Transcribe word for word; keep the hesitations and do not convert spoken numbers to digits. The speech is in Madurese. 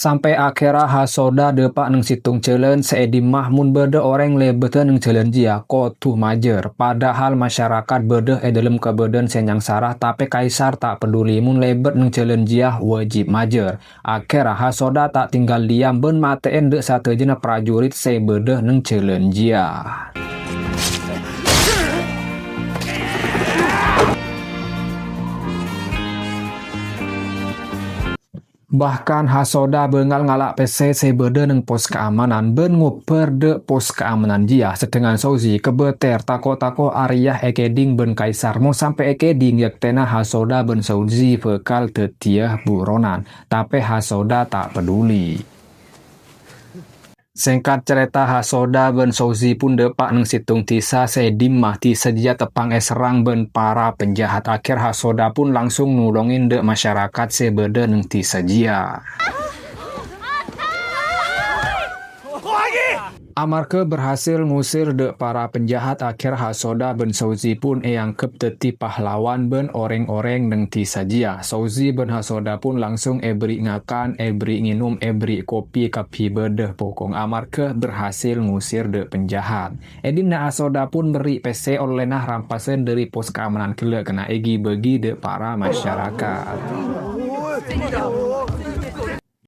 Sampè' akhèrra Hasoda dâpa' neng sèttong jhâlân sè è dimma mon bâdâ orèng lèbâdhâ neng jhâlân jiyâ kodhu majâr. Padahal masyarakat bâdâ è dâlem kabâdâ'ân sè nyangsara, tapè Kaisar ta' peduli mon lèbât neng jhâlân jiyâ wâjib majâr. Akhèrra Hasoda ta' tinggal diam bân matè'è dâ' sadhâjâna prajurit sè bâdâ neng jhâlân jiyâ. Bahkan Hasoda bângal ngala' pèssè sè bâdâ neng pos kaamanan bân ngobbhâr dâ' pos kaamanan jiyâ, sedangkan Souzi kebâtèr tako'-tako' arèya èkèdhing bân Kaisar. Mon sampè' èkèdhing, yâktèna Hasoda bân Souzi bhâkal dhâddhiyâ buronan. Tapè Hasoda ta' peduli. Sèngkat carèta, Hasoda bân Souzi pon dâpa' neng sèttong dhisa sè è dimma dhisa jiyâ teppa'na èserrang bân para penjahat. Akhèr Hasoda pon langsung nolongè dâ' masyarakat sè bâdâ neng dhisa jiyâ. Amarghâ berhasil ngusir dâ' para penjahat, akhèr Hasoda bân Souzi pon èangghep dhâddhi pahlawan bân orèng-orèng neng dhisa jiyâ. Souzi bân Hasoda pon langsung èberri' ngakan, èberri' ngènom, èberri' kopi, kabbhi bâdâ bhokong amarghâ berhasil ngusir dâ' penjahat. È dinna' Hasoda pon berri' pèssè ollèna rampasan dâri pos kaamanan ghellâ' kèna èghi-bâghi dâ' para masyarakat.